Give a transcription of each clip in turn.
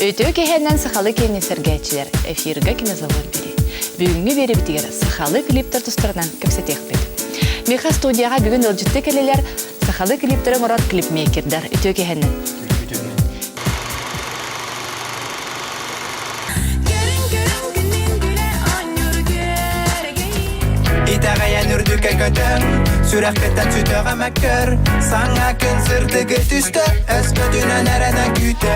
Өтөө киһэнэн сахалы киэни сэргээччилэр эфирга кинозавод бири. Бүгүҥҥү биэрибитигэр сахалы клиптэр тустарынан кэпсэтиэхпит. Миха студияҕа бүгүн ыалдьытты кэлилэр сахалы клиптерин оҥорор клипмейкердар. Үтүө киһэнэн. Итэҕэйэн үрдүккэ көтөн, сүрэххиттэн сүтөҕө көр, саҥа күн сырдыгы түстэ, өскөтүнэн эрэнэ күүтэ.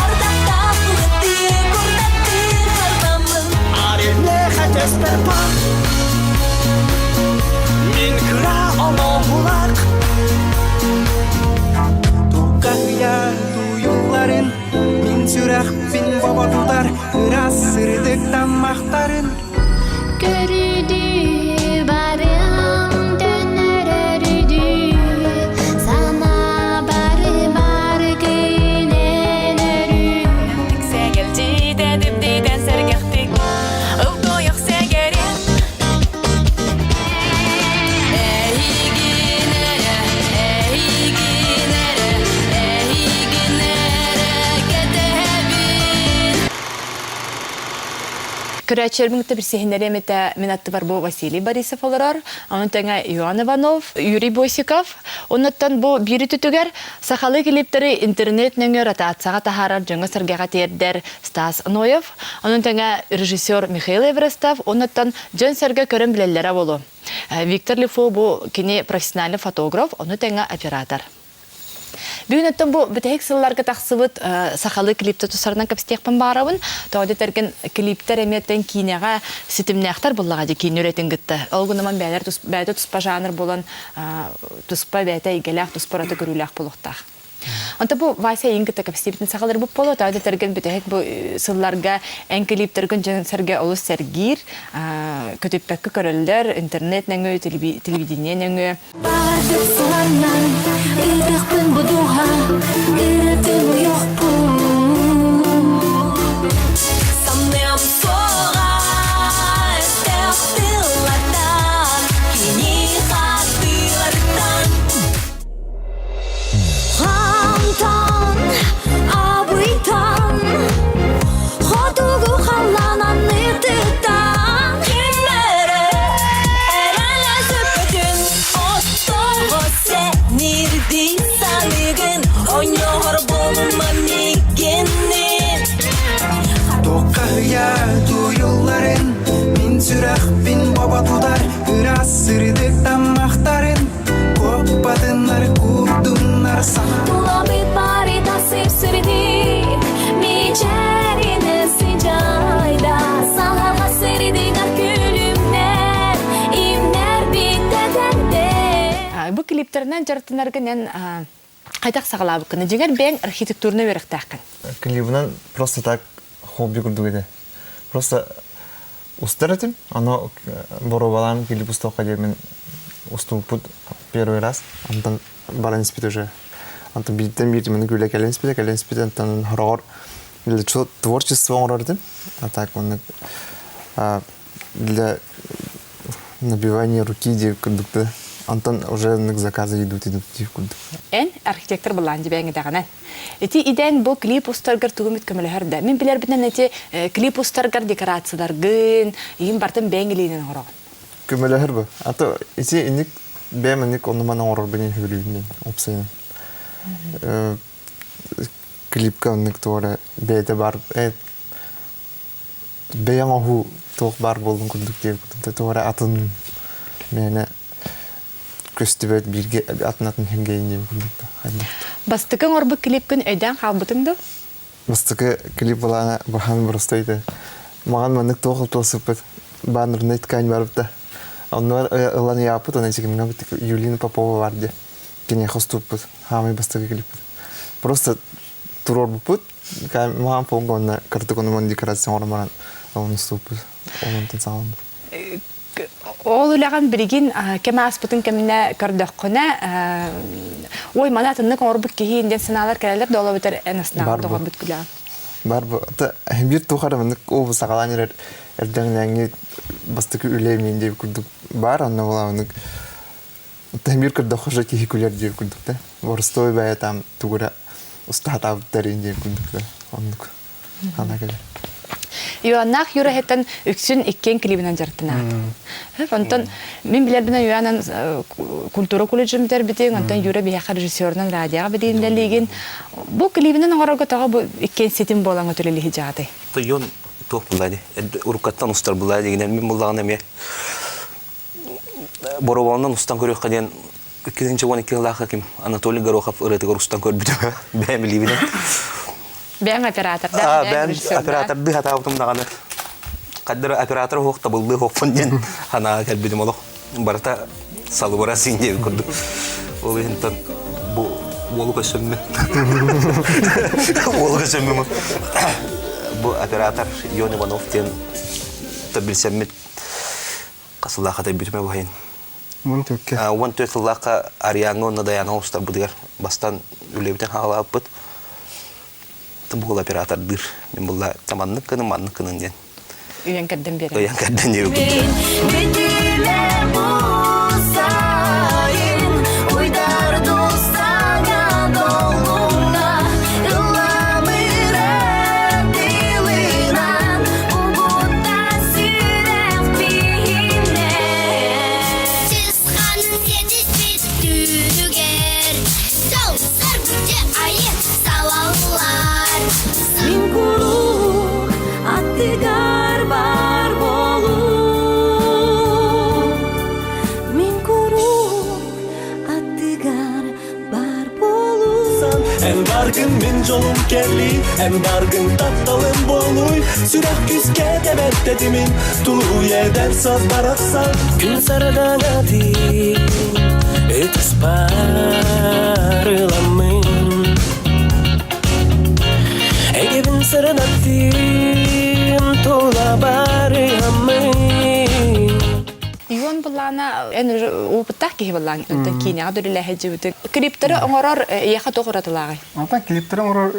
Ардахтаах былыттыы, курдаттыы харбаммын. Аренеха тэстэр пах, мин кыра оҥоһулах. Туккаһыйа туйулларын, мин сүрэхпин бобо тутар, ыраас сырдык таммахтарын. Көрүдүү барым төннөрөрүдүү, санаа бары бары кыйнен өрүү. Сэгэлдьитэ дибдитэн сэргэхтик, ылтойох сэгэрин. Эйигин эрэ, эйигин эрэ, эйигин эрэ кэтэһэбин. Көрөөччүлэрбин кытта билсиһиннэриэм этэ мин аттыбар бу Василий Борисов олорор, онон тэҥэ Иван Иванов, Юрий Босиков. Оннуттан бу биир үтүтүгэр сахалыы клиптэри интернет нөҥүө ротацияҕа таһаарар дьоҥҥо-сэргэҕэ тиэрдэр Стас Ноев, онон тэҥэ режиссер Михаил Эверестов, оннуттан дьон-сэргэ көрөн билэллэрэ буолуо. Виктор Лифо бу кини профессиональный фотограф, ону тэҥэ оператор. Бүгүн оттон бу бүтэһик сылларга тахсыбыт сахалыы клипты тусарынан кэпсэтиэхпин баарабын. Тоҕо дэтэргин клиптэр эмиэттэн киинэҕэ ситимнээхтэр буллаҕа дии киинэ үлэтин кытта. Ол гынан бэйэлэр бэйэтэ туспа жанр буолан туспа бэйэтэ эйгэлээх, туспа ураты көрүүлээх буолуохтаах. Онто бу Вася эйин кытта кэпсиибитин сахалар бу боло тоҕо дэтэргин бүтэһик бу сылларга эн клиптэргин дьон сэргэ олус сэргиир, көтүппэккэ көрөллөр, интернет нөҥүө, телевидение нөҥүө. Баҕардык сыланнан, ыытыахпын бу дууһа, ырытын уйуохпун. Саныам суоҕа өстөөх тыллартан, кини хатыыларыттан. Хантан, абыйтан, хотугу халлаан аннытыттан. Киммэрэ эрэлэ сүппүтүн, оттоҕо сэнирдий саныгын, онньоҕор буолума миигиннин. Токкаһыйа туйулларын, мин сүрэхпин бобо тутар, ыраас сырдык таммахтарын, куоппатыннар куурдуннар саха. Тулабыт барыта сып-сырдык, мичээринэ сыдьаайда, саһаҕа сырдыгар күлүмнэр, имнэр биттэтэрдэ. Бу клиптэринэн дьарыктанаргын эн хайдах саҕалаабыккын? Дьиҥэр бэйэҥ архитектурнай үөрэхтээххин. Клибынан просто так хобби курдук этэ. Просто устар этим, оно боруобалаан клип устуохха диэмин устубуппут первый раз. Онтон баран испит уже. Онтон бииртэн биир маны күлэ кэлэн испитэ, кэлэн испитэ, онтон хороҕор для творчества оҥорор этим. А так оннук для набивания руки диир курдук да. Онтон уже заказы идут идут диир курдук. Эн архитектор былаан дибэҥ идэҕинэн. Ити идэн бу клип устаргар тугу көмөлөһөр да. Мин билэрбинэн эти клип устаргар декорацияларгын, иин бартын бэйэҥ илиинэн оҥороҕун. Көмөлөһөр бу. А то ити инник бэйэм инник оннуман оҥорорбун сөбүлүүбүн уопсайынан. Клипка оннук туора бэйэтэ бар бэйэҥ оһуу туох баар буоллун курдук диэбит туора атын мээнэ көстүбэт бииргэ атын-атын хэнгэйин диэн курдук хайдах. Бастакы оҥорбут клипкин өйдөөн хаалбытыҥ дуу? Бастакы клип былаана бахан простой Маҕан маннык туох туосуппут баннерный ткань барбыта. Оннугар ылан ыйааппыт, онон сигимҥэ Юлина Попова бар диye. Киниэхэ уступпут. Хаамай бастакы клиппит. Просто туруорбуппут. Маҕан фонга онно кырдык онуман декорация оҥорон баран онун уступпут. Онтон саҕаламмыт. Ол үлэҕин билигин кэм ааспытын кэминэ көрдөххүнэ, ой, маны атыннык оҥорбут киһи диэн санаалар кэлэллэр да, ол эбэтэр эн астынаҕын доҕорбут күлэҕин. Бар бу. Биир туох эрэ маннык уобу саҕалаан эрэр эрдэҥнээҥҥи бастакы үлэ мин диэбит курдук баар, онно буолаабынык биир көрдөххө уже киһи күлэр диир курдук да. Боростуой бэйэ там тугу эрэ устаатаабыттар диэн курдук да. Оннук. Ана кэлэр. Иоаннаах Юраһыттан үксүн иккиэн клибинэн дьарыктанаат. Онтон мин билэрбинэн Иоаннан культура колледжын бүтэрбитиҥ, онтон Юра биһиэхэ режиссерунан радиоҕа билииннэлиигин. Бу клибинэн оҥорорго тоҕо бу иккиэн ситим буолан өтүлэлиһи дьааты? Тойон туох булла ди уруккаттан устар булла дигинен мин буллаҕына эмиэ Боробооннон устан көрүөххэ диэн 2012 сыллаахха ким Анатолий Горохов ырыатыгар устан көрбүтүм бэйэм илиибинэн. Бэйэҥ оператордаах, бэйэм оператордыы хатаабытым даҕаны хаддара оператор оһох табыллыы оһохпун диэн санааҕа кэлбитим олох барыта салыбыра син диэбит курдук. Ол иһинтэн бу уолу көссөммүн. Уолу көссөммүн. Бу оператор Ион Иванов диэн билсэммит Хас сыллаахха тэйбитим эбэһин? 14-кэ. 14 сыллаахха Ариаҥҥа уонна Дайаанаҕа устарбытыгар бастан үлэбитин хаалаабыппыт. Бу оператордыыр. Мин булла таманнык гынын, маннык гынын диэн. Үйэн кэрдэн биэрэн. Ыйан кэрдэн диэбит. Мин куруук аттыгар бар болуу Мин куруук аттыгар бар болуу Эн баргын мин жолум кэлли, эн баргын тапталым болуй Сүрэх күүскэ тэбэттэтимин, тулуй эдэр сас барахсан Күн сардаҥатын ытыспар ыламмын Эйгэбин сырдаттым, тула барыаммын Ион былаана эн уже опыттаах киһи былаан онтон киинэҕэ дөрүлээһэ Клиптары оҥорор эйиэхэ туох уратылааҕый? Онтон клиптары оҥорор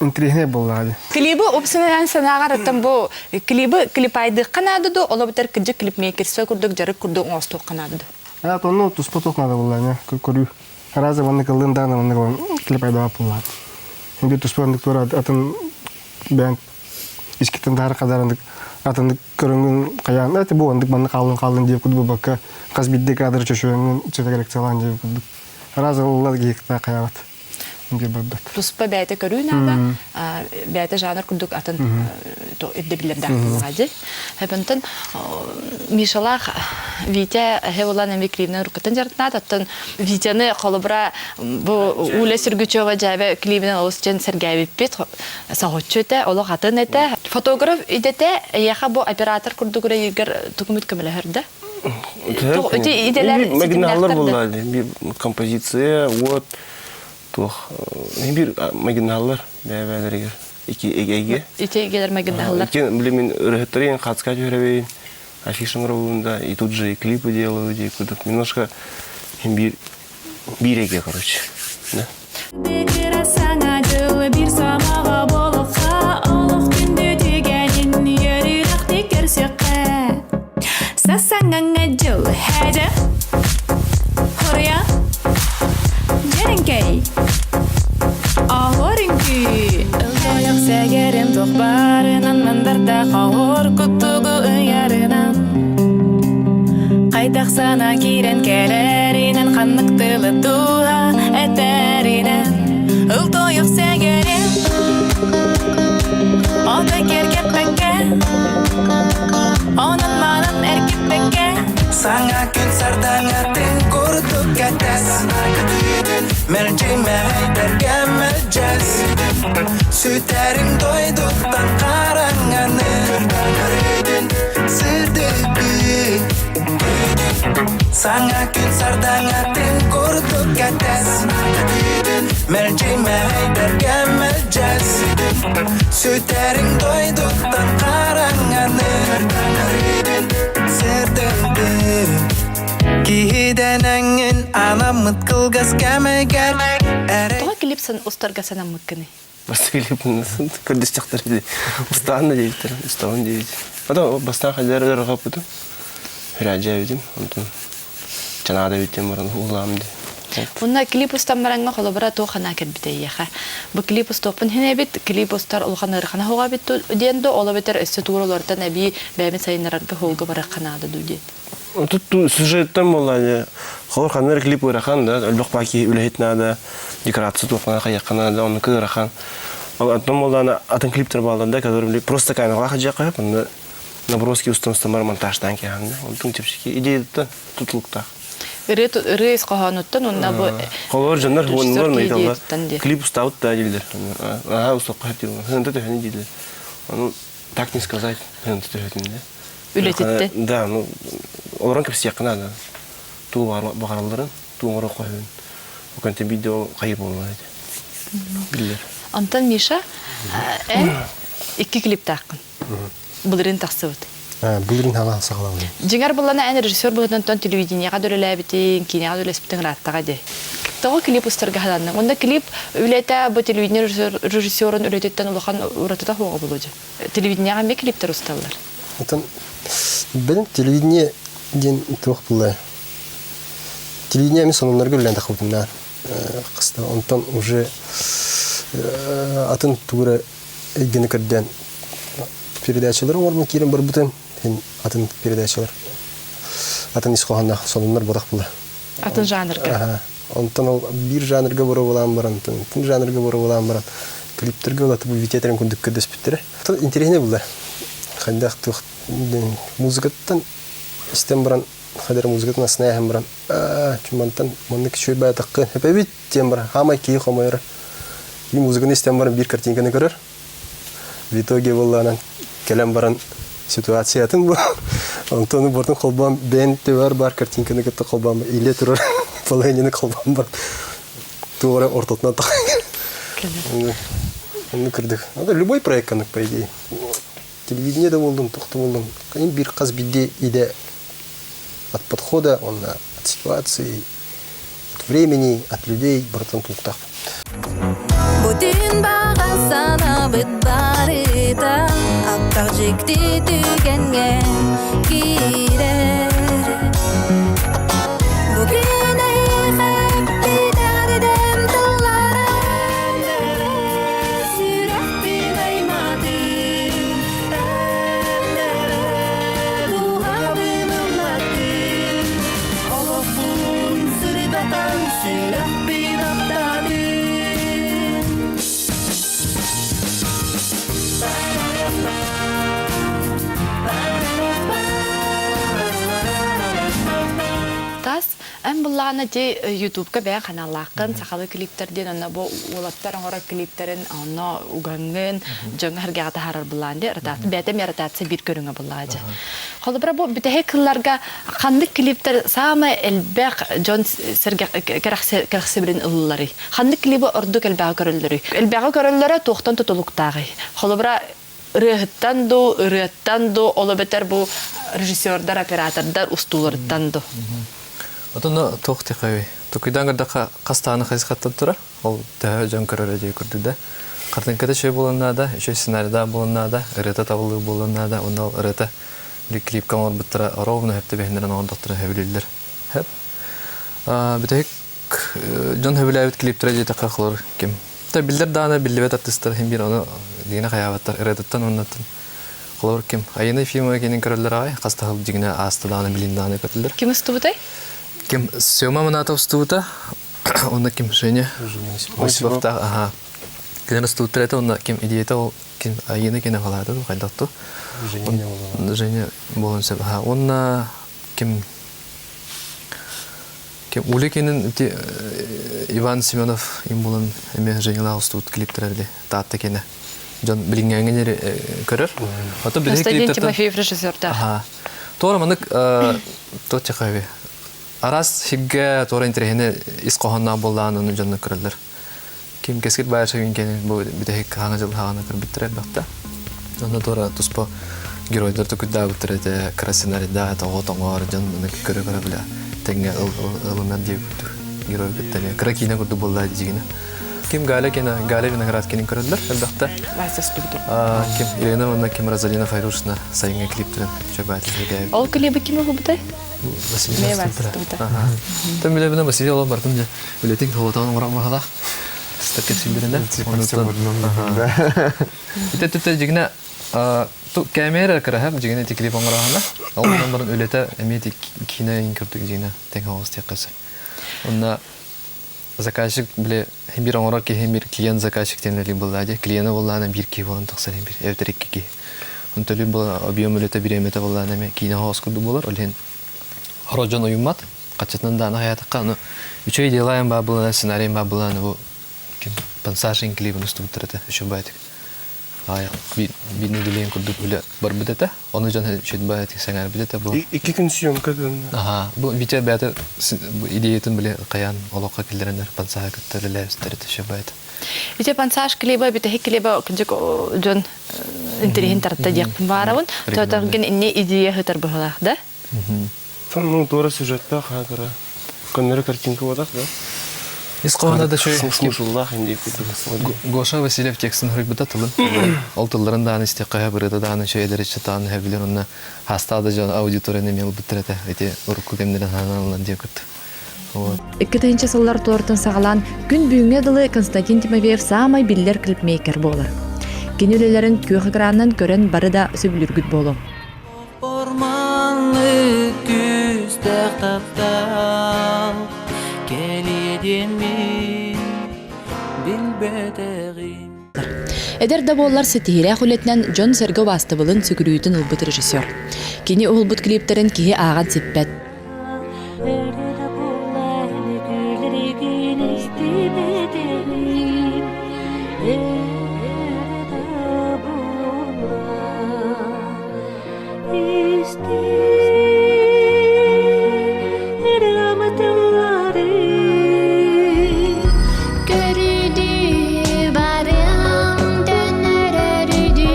интириэһинэй буоллаҕа дии. Клибы упсанан санааҕар оттон бу клибы клипайдыахха наада дуо, ол эбэтэр кырдьык клипмейкерство курдук дьарык курдук оҥостуохха наада дуо? А, онно туспа туох наада буолла, көрүү. Разы маннык ыллын даҕаны маннык клипайдаабат буоллаҕа. Инде туспа маннык туора атын бэйэҥ искиттэн таһар хадарандык атыннык көрөҥҥүн хайаан эти бу оннук маннык хааллын хааллын диэбит курдук буолбакка хас биирдии кадры чөчүөҥҥүн цветокоррекциялаан диэбит курдук. Разы ыллар киһи хайаабат. Туспа бэйэтэ көрүү наада, бэйэтэ жанр курдук атын ирдэбиллэрдээх буоллаҕа дии. Онтон Мишалаах Витя эһэ булан эми клибинэн уруккуттан дьарыктаат, оттон Витяны холобура бу Уля Сергучева дьээбэ клибинэн олус дьэн сэргээбиппит, соһуччу этэ, олох атын этэ. Фотограф идэтэ эйиэхэ бу оператор курдук үлэлииргэр тугумут көмөлөһөр да? Ити идэлэр Магиналлар буолла композиция, вот туох бир магиналлар бэйэ-бэйэлэригэр ики эйгэ. Ити эйгэлэр магиналлар. Ики блин мин ырыһыттарын хацка түһэрэбин, афишам робун да, и тут же и клипы делаю, и куда немножко бир бир эйге, короче. Да. Саҥа дьыл биир самаҕа буолуохха, олох күндү түгэнин үөрүүлэхтик көрсүөххэ. Сасаҥаҥа дьыл һээдьэ, хоруйа, дьэрэҥкэй, оһуор үҥкүү. Ылтойох сэгэрим туох баарынан мандардаах оһуор куттугу ыйарынан Хайдах санаа киирэн кэлэринэн ханнык тылы дууһа этэринэн Ылтойох сэгэрим Ото кэргэппэккэ Онон манан эргиппэккэ Саҥа күн сардаҥатын курдук кэтэс Мэлдьи мэһэйдэргэ мэлдьэс Сүтэрим дойдуттан хараҥаны Сырдыгы Саҥа күн сардаҥатын курдук кэтэс Мэлдьи мэһэйдэргэ мэлдьэс Сүтэрим дойдуттан хараҥаны Сырдыгы Киһидэн эҥин анаммыт кылгас кэмигэр Тоҕо клипсын устарга санаммыккыный? Бастакы көрдөстөхтөр ди. Устаан да диэбиттэр, устаан диэбит. Потом бастаан хадьар ырҕаппытым. Хүрээдьээбитим, онтон чанаада бүтэн баран уулаам ди. Онно клип устан бараҥҥа холобура туох анаа кэлбитэ эйиэхэ? Бу клип устуохпун иһин эбит, клип устар улахан ыарахана суоҕа эбит диэн да, ол эбэтэр өссө тугур олортон эбии бэйэбин сайыннарарга суолга барыахха наада дуу диэн. Тут сюжеттан буолла холор ханна клип ыарахан да, элбэх баки үлэһит наада, декорация туоххана хайахха наада, оннук ыарахан. Оттон буоллаана атын клиптер бааллар да, которые просто камералаах дьиэхэ, онно наброски устан устан монтажтаан киһан да, онтун чэпчэки идеяттан тутулуктаах. Ырыа ырыа ис хоһоонуттан уонна бу Холор дьоннор режиссер уоннулар майталлар идеятыттан диye. Клип устаабыт да дииллэр. Аха устуохха сөп дииллэр. Хынта төһөнү дииллэр. Ону так не сказать, хынта төһөтүн да. Үлэтиттэн. Да, ну олорон кэпсиэххэ наада. Туу баҕаралларын, туу оҥоруохха сөбүн. Оконте видео хайыр буолла этэ. Биллэр. Онтон Миша, эн икки клиптааххын. Былырыын тахсыбыт. Былырыын хаҥа саҕалаабытым. Дьиҥэр буллана эн режиссер быһыытынан телевидениеҕа да үлэлээбитиҥ, киинэҕэ да үлэспитиҥ ырааттаҕа дии. Тоҕо клип устарга сананныҥ? Онно клип үлэтэ бу телевидение режиссерун үлэтиттэн улахан уратыта суоҕа буолуо дии. Телевидениеҕэ эмиэ клиптэр усталлар. Оттон бэлэм телевидение диэн туох буолла? Телевидение эмиэ сонуннарга үлэлээн тахсыбытым наар. Хаста онтон уже атын тугу эрэ эйгэни көрдөөн передачалары оҥорбун киирэн барбытым. Ин атын передачалар атын ис хоһоонноох сонуннар бодох була. Атын жанрга. Онтон ол биир жанрга боруобалаан баран, атын жанрга боруобалаан баран клиптерге олатып витетерин курдук көрдөспүттэрэ. Интереснее булла. Хайдах туох музыкаттан истэн баран хадер музыкатын астына баран чумантан маннык үчүгэй баатаххын эпэбит диэн баран хаамай киһи хомойор киһи музыканы истэн баран биир картинканы көрөр в итоге буоллаанан кэлэн баран ситуациятын бу онтон бортун холбоон бэйэн төбөр бар картинканы кытта холбоон иле турар положениены холбоон бар туора ортотунан Онну кырдык. Любой проект канык, по идее. Телевидение да болдун, тохты болдун. Бир қаз бидде иде от подхода, он от ситуации, от времени, от людей братан тулуктаах. Бүтүн баҕа санаабыт барыта Аптах дьикти түгэҥҥэ киирэр Бу күн эйиэхэ эппит тыллара Сүрэхпин аймаатыҥ Дууһабын ыллаттыҥ Олохпун сырдатан сүрэхпин аптаатыҥ Тас, эн буллаҕына ти Ютубка бэйэҥ ханааллааххын, сахалыы клиптэр диэн онно бу уолаттар оҥорор клиптэрин онно угаҥҥын, дьоҥҥо сэргэҕэ таһаарар буллаан дии, ротация, бэйэтэ эмиэ ротация биир көрүҥэ буллаҕа дьэ. Холобура бу бүтэһик кылларга ханнык клиптэр саамай элбэх дьон кэрэхсэбилин ылларый? Ханнык клибы ордук элбэҕи көрөллөрүй? Элбэҕи көрөллөрө туохтан тутулуктааҕый? Холобура, ырыаһыттан дуу, ырыаттан дуу, ол эбэтэр бу режиссердар, оператордар устууларыттан дуу? Отон туох тихой. Тукуйдан көрдөххө хастааны хайысхаттан турар. Ол төһө дьон көрөрө дии курдук да. Картинката үчүгэй буолуон наада, үчүгэй сценарийдаах буолуон наада, ырыата табыллыы буолуон наада, уонна ол ырыата клипка оҥорбуттара ровно сөп түбэһиннэрэн оҥордохторо сөбүлүүллэр. Сөп. Бүтэһик дьон сөбүлээбит клиптэрэ диэтэххэ холор ким? Та биллэр даҕаны биллибэт артыыстар иһин биир ону дигинэ хайаабаттар ырыатыттан уоннаттан холобур ким Айына Ефимова кинин көрөллөр аҕай хас да сыл дьигинэ ааста даҕаны билин даҕаны көрөллөр. Ким устубутай? Ким Сема Манатов устубута Онно ким Женя Осиповтаах аха кинилэр устубуттар этэ онно ким идеята ол ким Айыына кини халаата дуу хайдах дуу Женя Женя буолуон сөп аха уонна ким ким Уликинин ити Иван Семенов им буолан эмиэ Женялаах устубут клиптэрэ били Таатта киэнэ дьон билиҥҥээҥҥэ көрөр Ото билиҥ Константин Тимофеев режиссердаах аха туора маннык туох чахаби Араас сиргэ туора интэриэһинэй ис хоһоонноох буоллаҕына ону дьоннор көрөллөр. Ким кэскил баайар кэнин бу бүтэһик хаҥа дьыл хаҕана көрбүттэрэ элбэхтэ. Онно туора туспа геройдар тукуйдаабыттар этэ, кыра сценарийдаах этэ, оҕо тоҥоор дьон маны көрө-көрө бile тэҥҥэ ылынар диye курдук. Герой кытта эмиэ кыра киинэ курдук буолла дьигинэ. Ким Галя кена Галя Виноград кенин көрөллөр элбэхтэ. Вася стубуту. Ким Елена уонна ким Розалина Файрушна сайыҥҥы клиптерин чөбөтүлэргэ. Ол клибы ким уһубутай? Василий Василий. Там билебина Василий олом бартын же үлетин холотон оҥорон баһалах. Тыстар кэпсилдеринэ. Ите түптэ жигне камера кыраһап жигне ти клип оҥораһана. Ол баран үлете эми ти кине ин көрдүк жигне тең хаос тияккасы. Онна заказчик биле бир оҥорор киһи бир клиент заказчик диэн буолла дии. Клиена буоллаана биир киһи буолан тахсар бир эбэтэр икки киһи. Онтон бу объем үлэтэ бириэмэтэ буоллаана эмиэ киинэ хоос курдук буолар. Ол иһин хоро дьон уйуммат. Хаччытынан даана хаятыкка аны үчүгэй делаем баа буолана сценарийым баа буолана бу ким пансашин клибин устубуттар этэ үчүгэй баайтык. Биир нэдиэлэйин курдук үлэ барбыт этэ. Ону дьон үчүгэй баайтык сэҥээрбит этэ бу. Икки күн съемка Аха, бу Витя бэйэтэ идеятын били хайаан олоххо киллэрэннэр пансаха кытта үлэлээбиттэр этэ үчүгэй баайт. Ити пансаж клиба бүтэһик клиба кырдьык дьон интэриэһин тарта диэхпин баарабын. Тоотоһгин инне идея хытар быһылаах да? Ну, туора сюжеттаах хаакара. Көннөрү картинка буолах да? Ис хоһооно да чөй смысллаах инди курдук. Гоша Васильев текстин хоруйбута тылын. Ол тылларын дааны истиэххэ бырыта дааны чөй эдэриччэ тааны хэбилер онна хаастаа да дьон аудиторияны эмиэ ылбыттар этэ. Ити урукку кэмнэрин хананаллан диэн кытта. 2000 сыллар туортан саҕалаан күн бүгүҥҥэ дылы Константин Тимофеев саамай биллэр клипмейкер буолар. Кини үлэлэрин күөх экранынан көрөн бары да сөбүлүүргүт буолуо. Орманлы күүстээх таптал кэлиэ диэммин билбэтэҕим. Эдэр да буоллар ситиһиилээх үлэтинэн дьон-сэргэ убаастабылын сүгүрүйүүтүн ылбыт режиссер. Кини уһулбут клиптэрин киһи ааҕан сиппэт. Көрүдүү барым төннөрөрүдүү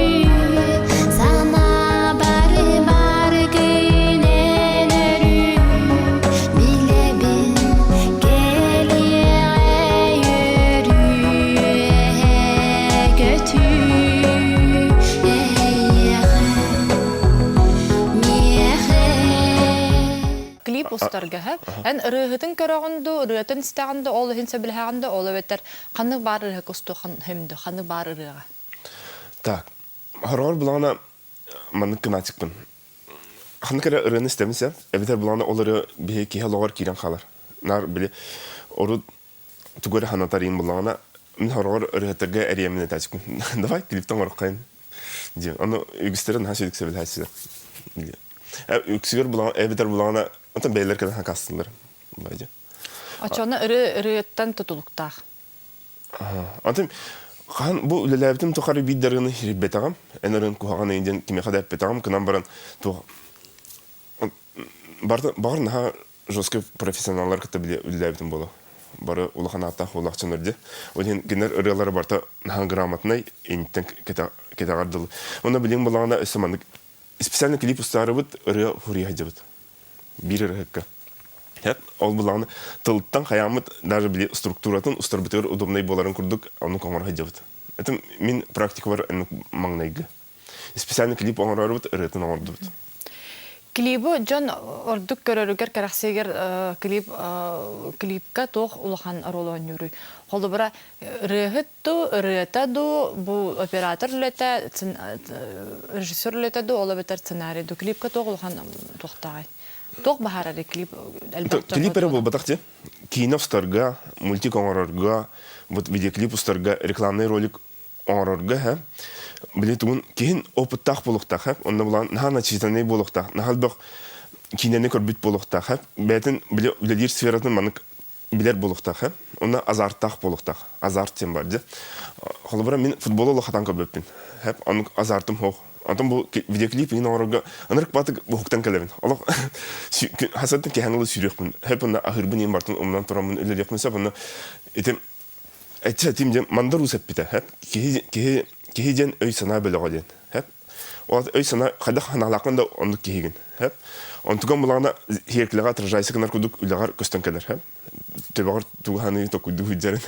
Санаа бары бар күнэн өрүү Билэбин кэлиэҕэ өрүү көтүү эйиэхэ миэхэ Клип устарга эн ырыаһытын көрөҕүн дуу, ырыатын истэҕин дуу, ол иһин сөбүлэһэҕин дуу, ол эбэтэр ханнык баар ырыаһык устуоххун сөм дуу, ханнык баар ырыаҕа? Так, хороҕор булаҕына маннык гынатикпын. Ханнык эрэ ырыаны истэбин сэ, эбэтэр булаҕына ол ырыа биһи киһи олоҕор киирэн хаалар. Наар били урут тугу эрэ санатар иин буллаҕына, мин хороҕор ырыаһыттарга эрийэммин этээччикпин. Давай клиптэн оҥороххайын диэн. Ону үгүстэрэ наһаа сүдүк сөбүлэһээччилэр. Үксүгэр булаҕына, эбэтэр булаҕына, онтон бэйэлэр кэлэн хакаастыыллар. Оччоҕуна ырыа ырыаттан тутулуктаах. Антон хаһан бу үлэлээбитим тухары биир да ырыаны иһирбэтэҕим. Эн ырыан куһаҕан диэн кимиэхэ да эппэтэҕим. Кынан баран туох барыта баҕар наһаа жесткий профессионаллар кытта үлэлээбитим буолуо. Бары улахан ааттаах буолаахчыннар дии. Ол иһин кинилэр ырыалара барыта наһаа грамотнай, инниттэн кэтэҕэр дылы. Онно билигин буоллаҕына өссө маннык специально клип устаарыбыт ырыа хуруйа сылдьабыт. Биир ырыһыкка. Ол булаҕына тылтан хайааммыт даже били структуратын устарбытыгар удобнай буоларын курдук оннук оҥоро сылдьабыт. Это мин практикабар маҥнайгы. Специально клип оҥорорбут, ырыатын оҥордубут. Клибы дьон ордук көрөрүгэр кэрэхсиигэр клип клипка туох улахан оруолу оонньууруй? Холобура, ырыаһыт дуу, ырыата дуу, бу оператор үлэтэ, режиссер үлэтэ дуу, ол эбэтэр сценарий дуу. Клипка туох улахан туохтааҕый? Туох баһаарарый клип элбэх Клип эрэ буолбатах дии. Киинэ устарга, мультик оҥорорго, вот видеоклип устарга, рекламный ролик оҥорорго һэ били тугун киһин опыттаах буолуохтаах һэ онно булан наһаа начитанный буолуохтаах наһаа элбэх киинэни көрбүт буолуохтаах һэ бэйэтин били үлэлиир сфератын маннык билэр буолуохтаах һэ онно азарттаах буолуохтаах азарт диэн бар дьэ холобура мин футболу олох көрбөппүн һэп оннук азартым суох Онтон бу видеоклип иһин оҥорорго ынырык баатык уһуктан кэлэбин. Олох хасаттан кэһэн ыла сүүрүөхпүн. Хэп онно аһыырбын иһин бартын умнан тураммын үлэлиэхпин сөп. Онно ити Этчэ этим диэн мандар уус эппитэ. Киһи, киһи, киһи диэн өй-санаа бөлөҕө диэн. Ол өй санаа хайдах санаалааххын да оннук киһигин. Хэп. Онтуган булаҕына зеркалаҕа отражайся гынар курдук үлэҕэр көстөн кэлэр. Хэп. Төбөҕөр тугу саныы токуйдуу сылдьарын,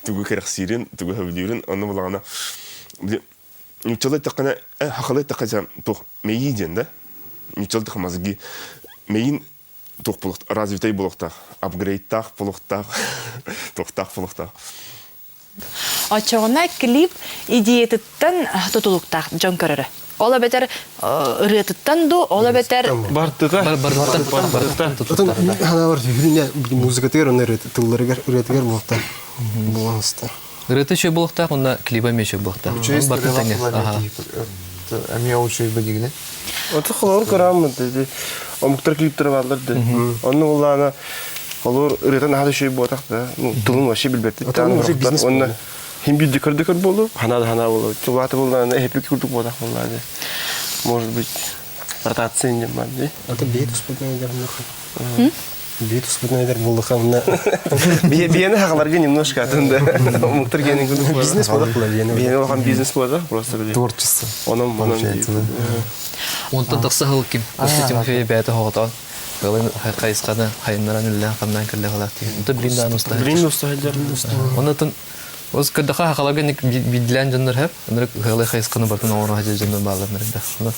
тугу кэрэхсиирин, тугу сөбүлүүрүн, онно булаҕына нууччалыы эттэххинэ, хахалыы эттэххэ туох мэйии диэн да нууччалыы эттэххэ мозги мэйиин туох развитай буолуохтаах, апгрейдтаах буолуохтаах, туохтаах буолуохтаах. Оччоҕуна клип идеятыттан тутулуктаах дьон көрөрө. Ол эбэтэр ырыатыттан дуу, ол эбэтэр Бартыта. Бартыта. Отон ханаабар хүрүнэ музыкатыгар онно тылларыгар ырыатыгар буолта. Буолан Ырыата үчүгэй буолуохтаах уонна клиба эмиэ үчүгэй буолуохтаах. Үчүгэй Эмиэ үчүгэй бадигинэ. Ото холоор көрааммыт ди омуктар клиптері баалар ди. Онно улаана холоор ырыата наһаа да үчүгэй буотах да. Ну тылын вообще билбэттит. Уже бизнес Онно хим бир дөкөр дөкөр болу, хана да хана болу. Тулата боллаана эпик курдук буотах боллаа ди. Может быть ротация не бар ди. Ата бии туспутна эдер Бии туспутна эдер буллуха мына. Биени хақларга немножко атында. Омуктар генин курдук. Бизнес болот була биени. Биени улахан бизнес болот просто били. Творчество. Онон онон Онтон тахса хыл ким? Костя Тимофеев бэйэтэ хоҕотоон. Кылын хайысханы хайыннаран үллээн хамнаан кэллэ халаах тиһин. Онтон билин даан устаһар. Билин устаһар. Оннотон Ос көрдөхө хахаларга бидлээн дьоннор хэп, оннор хылы хайысханы бартын оҥоро хадьа дьоннор баалар нэрдэ. Ону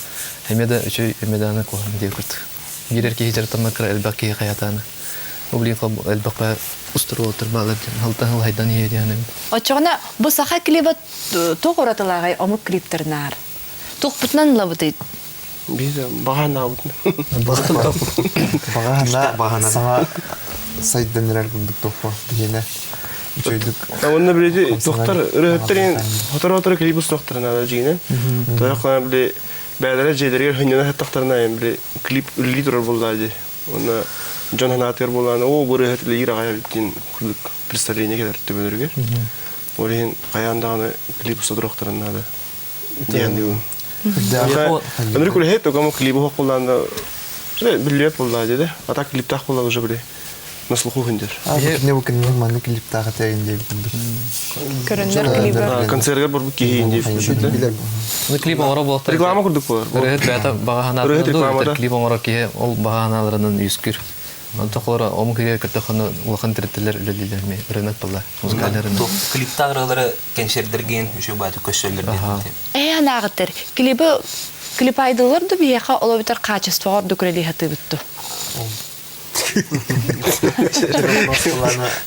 эмиэ да үчүй эмиэ дааны куһан диэ курдук. Биирэр киһи дьарыктаммакка элбэх киһи хайатааны. Ол билин элбэх устуруолтар баалар диэн халтан хыл хайдан иһиэ диэн Оччоҕуна бу саха клиба туох уратылааҕай омук клиптэринээр? Туохпутунан ылабытый? Биир баҕанаабытын. Баҕана саҥа сайдан эрэр курдук туохпа биһиэнэ үчүгэйдик Онно биледи тохтор ырыһыттарын хотору-хотору клип устуохтарын наада дьиҥинэн. Тойох били бээлэрэ дьиэлэригэр хынньана сыттахтарына били клип үлэлии турар буоллаа дии. Уонна дьон санаатыгар буолаан оо бу ырыаһыт үлэлиир аҕай эбит диэн курдук представление кэлэр төбөлөрүгэр. Ол иһин хайаан даҕаны клип уста туруохтарын наада. Диэн диибин. Ынырык үлэһит, только клибы суох буоллаан биллибэт буоллаа дии А так клиптаах буоллаан уже били на слуху хүндер. Не бу кинини манны клиптаах этэ диэбит курдук. Көрөннөр клиба. Концертгар барбыт киһи диэбит. Ну клип оҥоро буолтар. Реклама курдук буолар. Ырыһыт бэйэтэ баҕа Ырыһыт рекламада. клип оҥорор киһи ол баҕа санааларынан үөскүүр. Онтон холоро омук иһигэр көрдөххүнэ улахан тэрилтэлэр үлэлииллэр эмиэ рынок буолла. Музыкальный рынок. Клиптаах ырыалары кэнсиэрдэргин үчүгэй баайдык көссөллөр диэн. Ээ анааҕыттар клибы клипайдылар ду биһиэхэ ол эбэтэр качествоҕа ордук үлэлии сатыыбыт ду?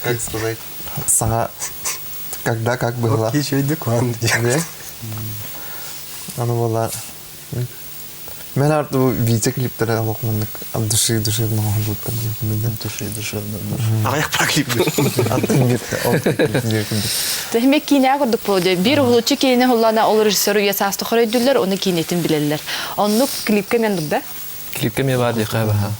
Как сказать, саҥа когда как было. Кичейдик ван. Аны була Мен арты бу видео клиптері алып мындык от души душевно оңолбуттар диэн Души душевно. Аяқ про клип. Тэхме киинэ курдук буолуо. Биир уһулуччу киинэ хуллана ол режиссер үйэ саас тухары өйдүүллэр, ону киинэтин билэллэр. Оннук клипкэ мен дурда. Клипкэ мен бар диэхэ баха.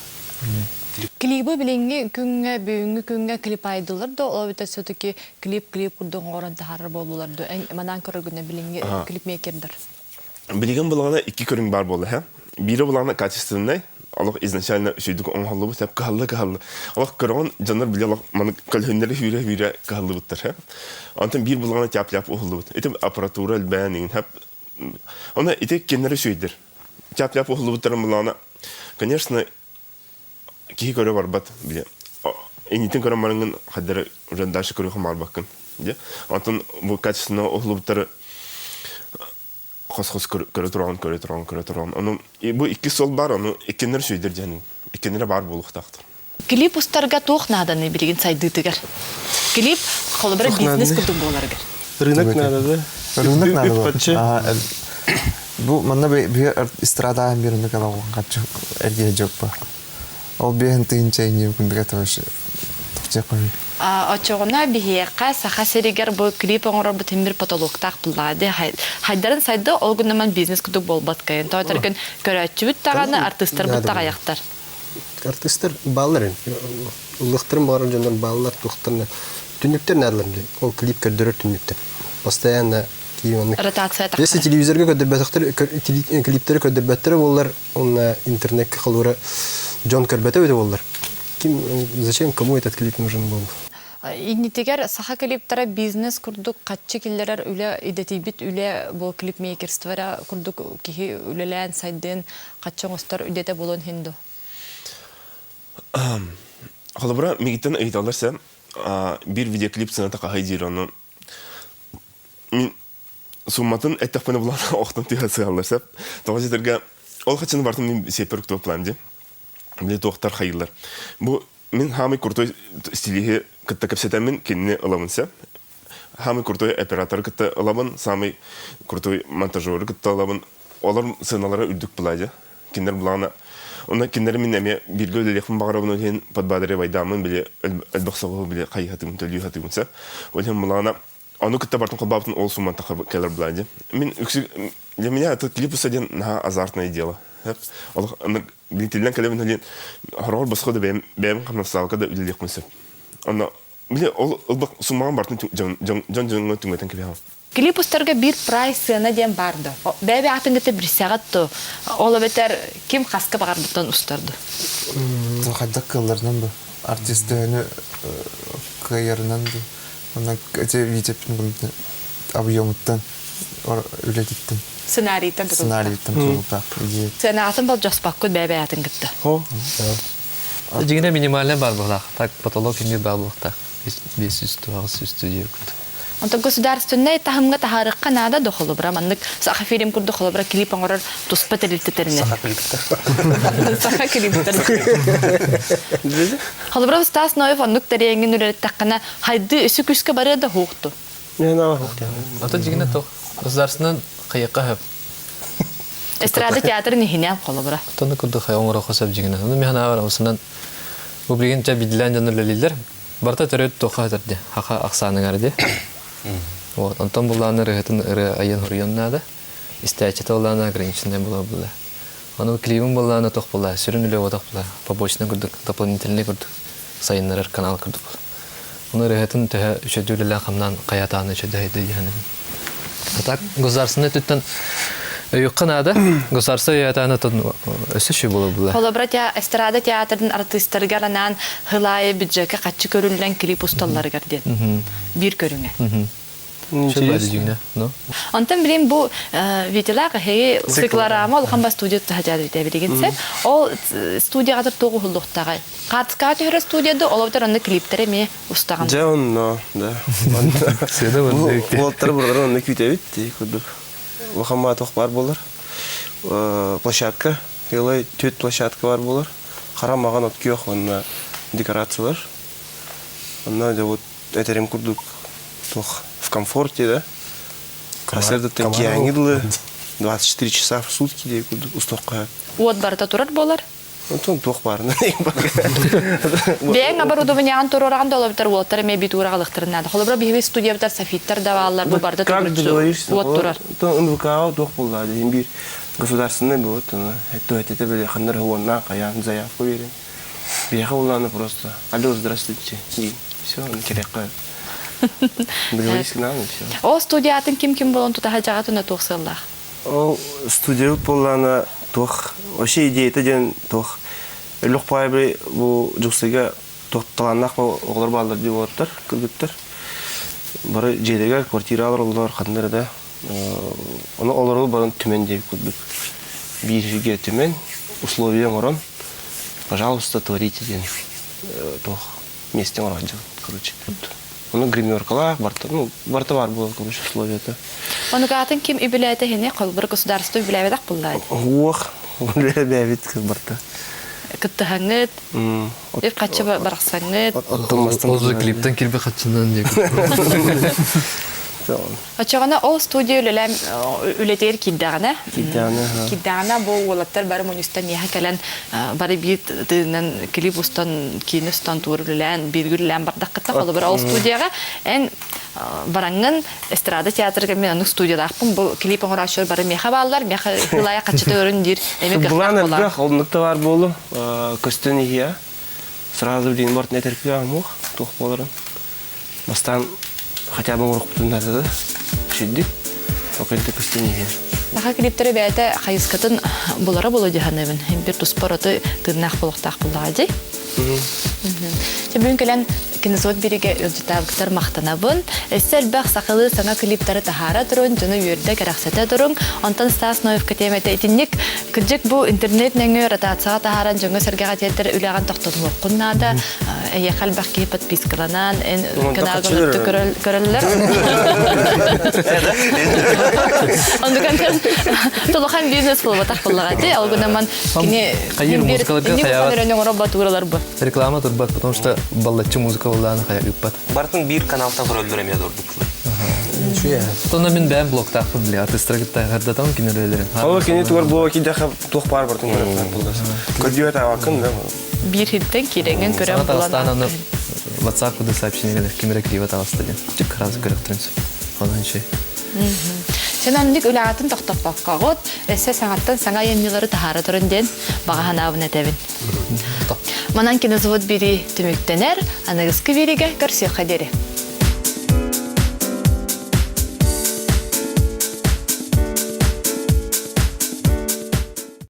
Клибы билиҥҥи күҥҥэ, бүгүҥҥү күҥҥэ клипайдылар да, ол эбэтэр все-таки клип-клип курдук оҥорон таһаарар буоллулар да, манаан көрөргүнэ билиҥҥи клипмейкердэр. Билигин булаҕына икки көрүҥ баар буолла һэ. Биирэ булаҕына качественнай, олох изначально үчүгдүк оҥоһуллубут сөп кыһаллы кыһаллы. Олох көрөҕүн дьоннор били олох маны көлөһүннэри сүүрэ-сүүрэ кыһаллыбыттар һэ. Онтон биир булаҕына тяп-ляп уһуллубут. Ити аппаратура элбээн иҥин һэп. Оны ити кинилэри үчүгэйдэр. Тяп-ляп уһуллубуттарын булаҕына, конечно, киһи көрө барбат били иннитин көрөн бараҥҥын хайдары уже дальше көрүөххүн баҕарбаккын дьэ онтон бу качественно уһулубуттары хос-хос көрө тураҕын көрө тураҕын көрө тураҕын ону бу икки суол баар ону иккиннэр сүүйдэр диэн иккиннэрэ баар буолуохтаахтар Клип устарга туох нааданы билигин сайдыытыгар? Клип холобура бизнес курдук буоларыгар. Рынок надо, да? Рынок надо. Бу манна биһи эстрада биринник алауган каччы эргие жоппа. Ол биһин тыынча иньим күндүгэ тавышы тохче қой. Очоҕуна биһиэхэ Саха сиригэр бу клип оҥорорбут иһин бир потолоктаах буллаады. Хайдарын сайды ол гыннаман бизнес курдук буолбат кайын. Тоотор күн көрөөччүбүт даҕаны, артыыстарбыт даҕайахтар. Артыыстар бааллар ыллыктарын баҕарар дьоннор бааллар туохтарына түннүктэр наадалар ол клип көрдөрөр түннүктэр постоянно Ротация Если телевизорга көрдөрбөтөхтөр клиптэри көрдөрбөттөрө буоллар онно интернетке холура дьон көрбөтө эбитэ буоллар ким зачем кому этот клип нужен был? Иннитигэр саха клиптара бизнес курдук хаччы киллэрэр үлэ идэтийбит үлэ бу клипмейкерство эрэ курдук киһи үлэлээн сайдыан хаччы оҥостор идэтэ буолуон иһин дуо? Холобура, мигиттэн ыйыталлар сэ, биир видеоклип сыаната хаһай диир ону мин сумматын эттэхпинэ булан охтон түһэ сыһаллар сөп. Тоҕо дьэтэргэ ол хаччыны бартым мин сиэппэр уктуо план ди. Били туохтар хайыллар. Бу мин хаамый крутой стилиһи кытта кэпсэтэммин кинини ылабын сөп. Хаамый крутой операторы кытта ылабын, самый крутой монтажеры кытта ылабын. Олор сыаналара үрдүк була Кинилэр булаҕына онно кинилэри мин эмиэ бииргэ үлэлиэхпин баҕарабын ол иһин подбадривайдааммын били элбэх соҕуһу били хайыһатыыбын төлүү сатыыбын сөп. Ол иһин булаҕына ону кытта бартын холбообутун ол сумман тахар кэлэр була Мин үксү для меня это клип один наһаа азартное дело. Олох били кэлэбин диэн хороҕор босхо да бэйэм бэйэм хамнастаабакка да үлэлиэхпин сөп. Онно били ол ылбах суммаҕын бартын дьон дьон дьоҥҥо түҥэтэн кэбиһэҕин. Клип устарга биир прайс сыана диэн баар да. Бэйэ атын кытта билсэҕит то ол эбэтэр ким хаска баҕарбыттан устарду. Хайдах кыалларынан бу артист төһөнү кыайарынан бу Онно эти видеопин объемуттан үлэтиттэн. Сценарийтан Сценарийтан тутулуктаах идея. Сценатын болдьоспоккут бэйэ-бэйэтин кытта. Дьиҥинэ минимальный бар буолаах. Так потолок имир бар буолуохтаах. 500 900 студия курдук. Онтон государственнай таһымҥа таһаарыахха наада да холобура маннык Саха фильм курдук холобура клип оҥорор туспа тэрилтэтэринэн. Саха клиптер. Саха клиптер. Холобура Стас Ноев оннук тэрийэҥҥин үлэлэттэххинэ хайды үсү күскэ барыа да хуохту. Ата дьигинэ тох. Государственнан хайыкка хөп. Эстрада театрын иһинэн холобура. Тону курдук хай оҥоро сөп дьигинэ. Ону миһан аавар осынан бу билигин ча бидилээн дьон үлэлииллэр. Барыта төрөт туохха өтөрдө. Хаха ахсааныгар ди. Вот, онтон буллааны ырыһытын ырыа айан хоруйан наада. Истээччи оллаана ограниченная була була. Ону клибин буллаана тох була, сүрүн үлэ отох була, побочный курдук, дополнительный курдук сайыннарар канал курдук була. Ону ырыһытын төһө үчөдү үлэлээн хамнаан хайатааны үчөдө хайды диһанын. А так государственный түттэн өйүккэ наада. Государство өйөтааны тон өссө шүй була була. Холобура эстрада театрын артыыстарыгар анаан хылаайы бюджекка хаччы көрүллэн клип усталларыгар диэн. Биир көрүҥэ. Онтон билин бу Витялаах эһиги циклорама улахан ба студия тахажаады бите билигин сеп. Ол студияҕа туох уһуллуохтааҕай? Хаатыскаҕа түһэрэ студияда олобутар онно клиптери эмиэ устаҕын. Дьэ онно, да. Уолаттары буралары онно күүтэбит дии курдук. Улахан маатох бар болар. Площадка, Илай түт площадка бар болар. Хара маҕан от күөх онно декорациялар. Онно дьэ вот этерим курдук туох в комфорте, да? Сарсыардаттан киэһээҥҥи дылы 24 часа в сутки диye курдук устуохха. Уот барыта турар буолар? Онтон туох баарына. Бэйэҥ оборудованиеҕын туруораҕын да олобутар уоттар эмиэ бит уураҕалыктарын наада. Холобура биһиги студиябытар софиттар да бааллар, бу барыта Как договоришься? уот турар. То НВК туох буолла диэн биир государственный буолут, этте били ханнар уонна хайаан заявку берем. Биһиэхэ улаана просто алло, здравствуйте, и все, кирэххэ. Договорились к нам, и все. Ол студиятын ким-ким болон тутаха жаҕатына туох сыаллаах? Ол студиябыт буоллаана туох вообще идеята диэн туох өлөх паайбы бу Дьокуускайга туох талааннаах оҕолор бааллар дии уолаттар, кыргыттар. Бары дьиэлэригэр квартиралар олорор ханна эрэ да ону олору баран түмэн диэбит курдук биир сиргэ түмэн условия оҥорон пожалуйста творите диэн туох миэстэ оҥорон короче ону гримеркалаах барыта ну барыта баар буолар короче условията Онугаатын ким үбүлээтэ хини холбур государство үбүлээбэтэх буллаа Уох үбүлээбит барыта кыттыһаҥҥыт үп хаччы барахсаҥҥыт Ол клиптен кирби хаччынан диye. Оччоҕуна ол студия үлэлээн үлэтигэр киирдэҕинэ, киирдэҕинэ бу уолаттар бары мунньустан миэхэ кэлэн бары биир тыынынан клип устан, киинэ устан тугу үлэлээн, бииргэ үлэлээн бардаххытына, холобура ол студияҕа эн бараҥҥын эстрада театрыгар мин оннук студиялаахпын, бу клип оҥорооччулар бары миэхэ бааллар, миэхэ хылаайа хаччыта көрүн диир эмиэ кыахтаах буолар. Былаан элбэх, оннук да баар буолу, көстөн иһиэ. Сразу билигин бортун этэркэ амуох, туох буоларын. Бастаан хотя бы оҥоруохпутун наада да үчүгдүк. Ол кэннэ көстөн иһиэ. Саха клиптэрэ бэйэтэ хайыскатын булара буолуо дии саныыбын. Биир туспа ураты тыыннаах буолуохтаах буоллаҕа дии. Бүгүн кэлэн кинозвод биригэ ыалдьытаабыттар махтанабын. Өссө элбэх сахалыы саҥа клиптары таһаара турун, дьону үөрдэ, кэрэхсэтэ туруҥ. Онтон Стас Ноевка тиэмэтэ итинник кырдьык бу интернет нөҥүө ротацияҕа таһааран дьоҥҥо-сэргэҕэ тиэрдэр үлэҕин тохтотумуоххун наада. Эйиэхэ элбэх киһи подпискаланан, эн каналгын көрөллөр. Оннук толохан бизнес буолбатах буоллаҕа ти. Ол гынан кини Хайыр музыкаларга хайаабат. Оҥоро батууралар бу. Реклама турбат, потому что баллаччы музыка боллааны хайа ыыппат. Бартын биир каналтан көрөллөр эмиэ дордук. Тонна мин бэйэм блоктаахпын били артыстара кытта хардатам кинилэрин. Ол кини тугар буола кидэхэ туох баар бартын көрөттөр булдас. Көрдүө таабаккын да. Биир хиттен кииреңен көрөн булан. Аны WhatsApp куду сообщение келер кимире кириба таҕыста диэн. Чык разы көрөктөрүн. Онон şey. Сен оннук үлэҕитин тохтоппоккоҕут, өссө саҥаттан саҥа айымньылары таһаара турун диэн баҕа санаабын этэбин. Манан кинозвод бири түмүктэнэр, аныгыскы биригэ көрсүөххэ диэри.